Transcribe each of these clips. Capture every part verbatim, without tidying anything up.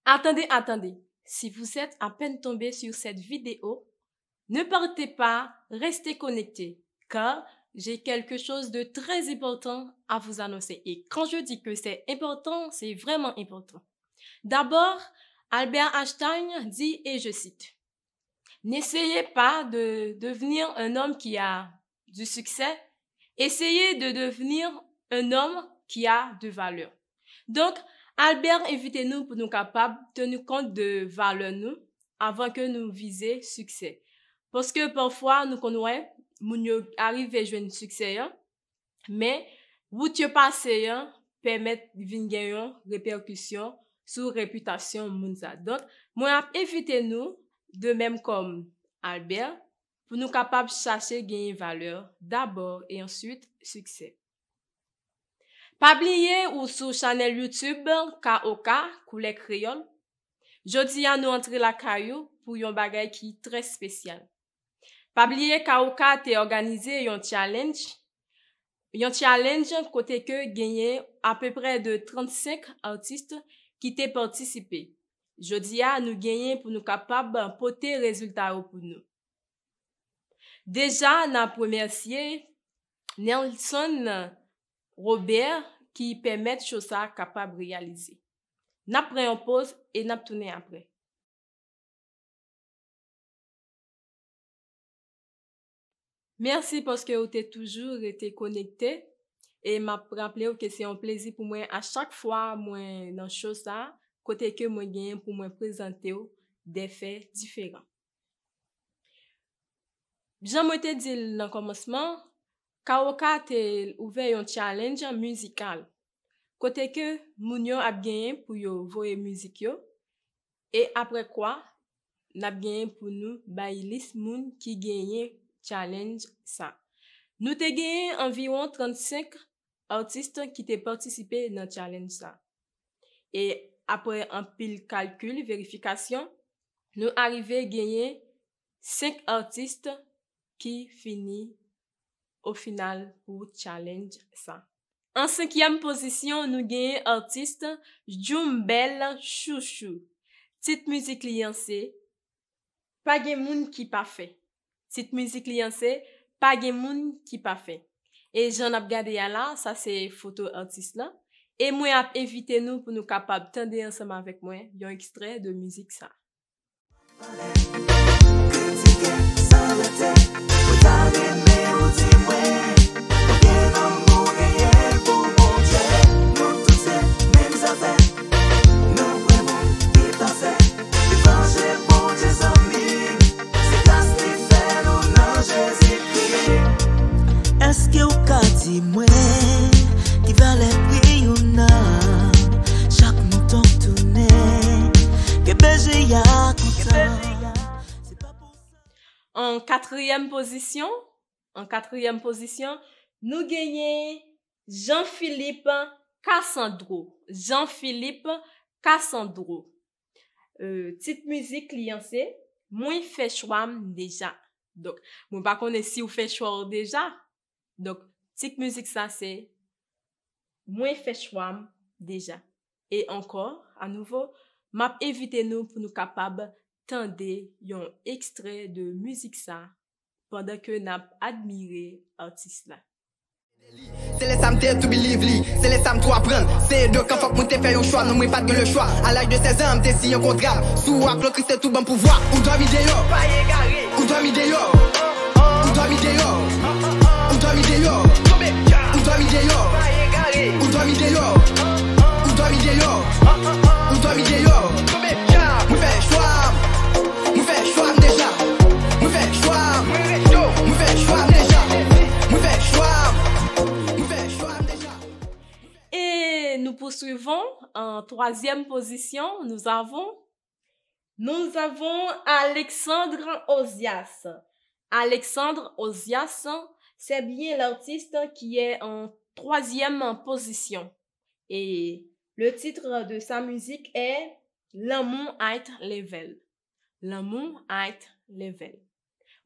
Attendez, attendez. Si vous êtes à peine tombé sur cette vidéo, ne partez pas, restez connectés, car j'ai quelque chose de très important à vous annoncer. Et quand je dis que c'est important, c'est vraiment important. D'abord, Albert Einstein dit, et je cite, n'essayez pas de devenir un homme qui a du succès, essayez de devenir un homme qui a de valeur. Donk, Albert envite nou pou nou kapab teni kont de valè nou avan ke nou vize siksè. Paske pafwa, nou konn wè moun yo arive jwenn siksè an, men wout yo pase an pèmèt vin gen yon repèkisyon sou repitasyon moun sa. Donk, mwen ap envite nou, de menm kòm Albert, pou nou kapab chache genyen valè dabò e answit siksè. Pa bliye ou sou chanèl YouTube K O K Koulè Kreyòl. Jodi a nou antre lakay ou pou yon bagay ki trè espesyal. Pa bliye K O K te òganize yon challenge, yon challenge kote ke genyen apeprè de trannsenk atis ki te patisipe. Jodi a nou genyen pou nou kapab pote rezilta yo pou nou. Deja, n ap remèsye Nelson Robert ki pèmèt show sa kapab reyalize. N ap pran yon poz e n ap tounen apre. Mèsi paske ou te toujou rete konekte. E m ap raple w ke se yon plezi pou mwen a chak fwa mwen nan show sa, kote ke mwen genyen pou mwen prezante w de fè diferan. Jan mwen te di l nan kòmansman, K O K te ouvè yon challenge mizikal, kote ke moun yo ap genyen pou yo voye mizik yo, e apre kwa, n ap genyen pou nou bay lis moun ki genyen challenge sa. Nou te genyen anviwon trannsenk atis ki te patisipe nan challenge sa. E apre anpil kalkil, verifikasyon, nou arive genyen senk atis ki fini o final pou challenge sa. An senkyèm pozisyon, nou genyen atis Djoumbèl Chouchou. Tit mizik li an se Pa gen moun ki pafè. Tit mizik li an se Pa gen moun ki pafè. E jan n ap gade a la, sa se foto atis lan. E mwen ap envite nou pou nou kapab tande ansanm avèk mwen yon ekstrè de mizik sa. Kritike san rete, mwen ta renmen ou di mwen, konbyen lanmou genyen pou Bondye, nou tout se menm zafè. Nou vre moun ki pafè. Devan je Bondye zanmi m, se gras li fè nou nan Jezikri. Èske w ka di mwen ki valè pri youn nan chak mouton k tounen? Kenbe je a kontan. Se pa pou sa. An katriyèm pozisyon, an katriyèm pozisyon, nou genyen Jean Philippe Cassandro. Jean Philippe Cassandro. Euh, tit mizik li an se Mwen fè chwa m deja. Donk, mwen pa konnen si w fè chwa w deja. Donk, tit mizik sa se Mwen fè chwa m deja. E ankò, anouvo, m ap envite nou pou nou kapab tande yon ekstrè de mizik sa pandan ke n ap admire atis la. Se lè sa m te tou believe li, se lè sa m tou aprann. Se de kan fòk mwen te fè yon chwa, non mwen pa t gen le chwa. A laj de sèz an, m te siyen yon kontra. Si w ak lòt, se tou ban m pouvwa. Ou dòmi deyò. Ou dòmi deyò. Ou dòmi deyò. Ou dòmi deyò. Ou dòmi deyò. Ou dòmi deyò. Ou dòmi deyò. Ou dòmi deyò. Mwen fè chwa m. Mwen fè chwa m deja. Mwen fè chwa m. Mwen fè chwa m deja. Mwen fè chwa m. Mwen fè chwa m deja. Et nous poursuivons. En troisième position, nous avons, nous avons Alexandre Ozias. Alexandre Ozias, c'est bien l'artiste qui est en troisième position. Et le titre de sa musique est Lanmou High Level. Lanmou High Level.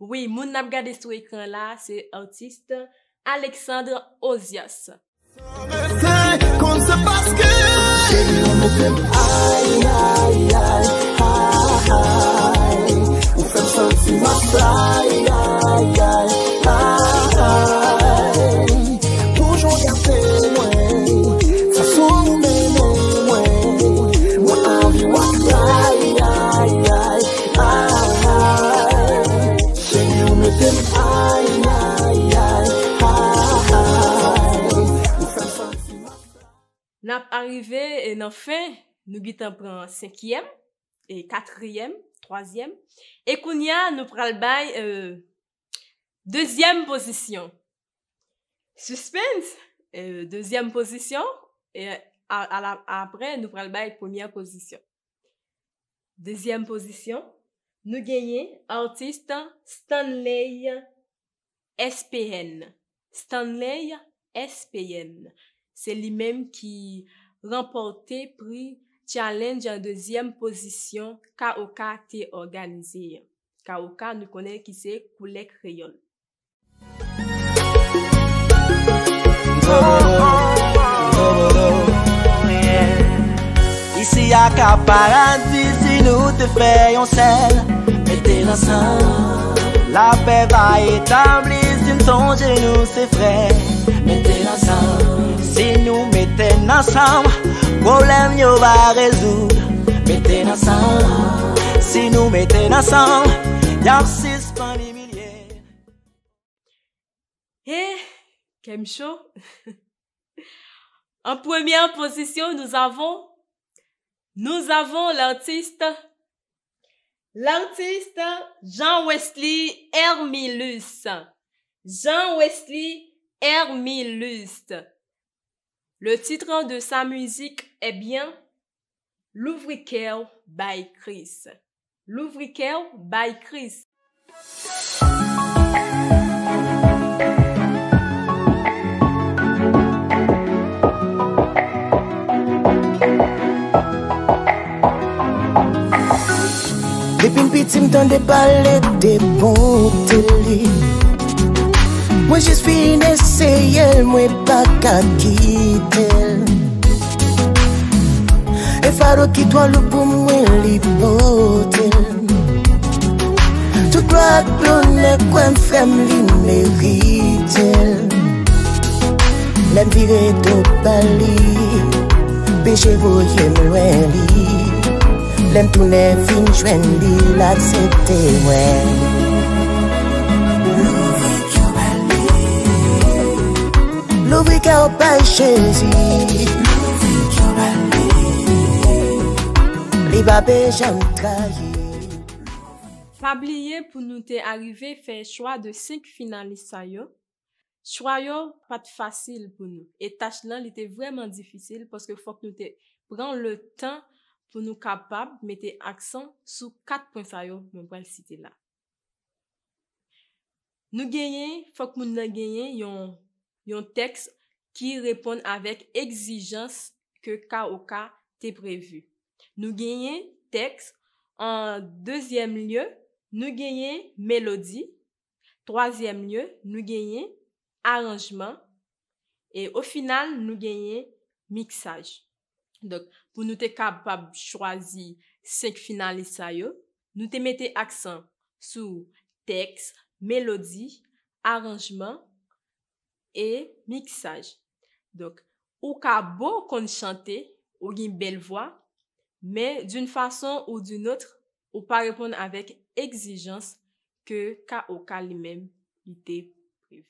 Wi, moun n ap gade sou ekran la, se atis Alexandre Ozias. Konn se paske. Cheri, ou mete m ay, ay, Nan fen, nou gentan pran senkyèm, e katriyèm, twazyèm. E kounye a, nou pral bay, euh, dezyèm pozisyon. Suspense! Euh, dezyèm pozisyon, e a, a la, apre, nou pral bay premyè pozisyon. Dezyèm pozisyon, nou genyen atis Stanley S P N. Stanley S P N. Se li menm ki ranpòte pri challenge an dezyèm pozisyon K O K te òganize an. K O K, nou konnen ki se koulè kreyòl. Isi a ka paradi si nou te fè yon sèl. Mete n ansanm. Lapè va etabli si n sonje nou se frè. Mete n ansanm. Si nou mete n ansanm, pwoblèm yo va rezoud. Mete n ansanm. Si nou mete n ansanm, y ap sispann imilye. He, kè m cho. En première position, nous avons, nous avons l'artiste, l'artiste Jean Wesley Hermilus. Jean Wesley Hermilus. Le titre de sa musique est bien Louvri kè w bay Kris. Louvri kè w bay Kris. Depi m piti m tande pale de bonte li. Mwen jis fin eseye l, mwen pa ka kite l. E fado ki twò lou pou mwen li pote l. Tout glwa ak lonè kwè m frè m li merite l. Lè m vire do ba li, peche voye m lwen li. Lè m tounen vin jwenn li, l aksepte mwen. Louvri kè w bay Jezi. Li pa pe janm trayi. Pa bliye pou nou te arive fè chwa de senk finalis sa yo. Chwa yo pa t fasil pou nou. E tach lan, li te vrèman difisil paske fòk nou te pran le tan pou nou kapab mete aksan sou kat pwen sa yo mwen pral site la. Nou genyen, fòk moun nan genyen yon, yon tèks ki reponn avèk egzijans ke K O K te previ. Nou genyen tèks, an dezyèm lye, nou genyen melodi, twazyèm lye, nou genyen aranjman, e o final, nou genyen miksaj. Donk, pou nou te kapab chwazi senk finalis sa yo, nou te mete aksan sou tèks, melodi, aranjman e miksaj. Donk, ou ka bon konn chante, ou gen bèl vwa, men d'une façon ou d'une autre, ou pa reponn avèk egzijans ke K O K li menm li te previ.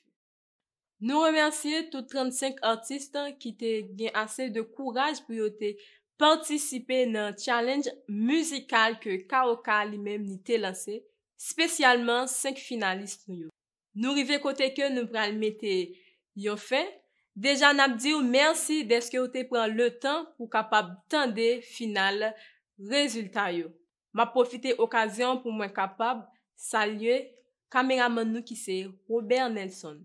Nou remèsye tout trannsenk atis ki te gen ase de kouraj pou yo te patisipe nan challenge mizikal ke K O K li menm li te lanse, espesyalman senk finalis nou yo. Nou rive kote ke nou pral mete yon fen. Deja, n ap di w mèsi dèske w te pran le tan pou kapab tande final rezilta yo. M ap pwofite okazyon pou mwen kapab salye kameramann nou ki se Robert Nelson.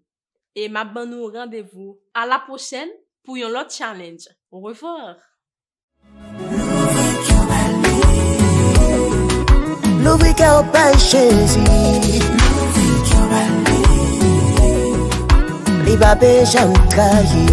E m ap ban nou randevou a la pwochèn pou yon lòt challenge. Au revoir! Louvri kè w bay Jezi. Li pa pe janm trayi.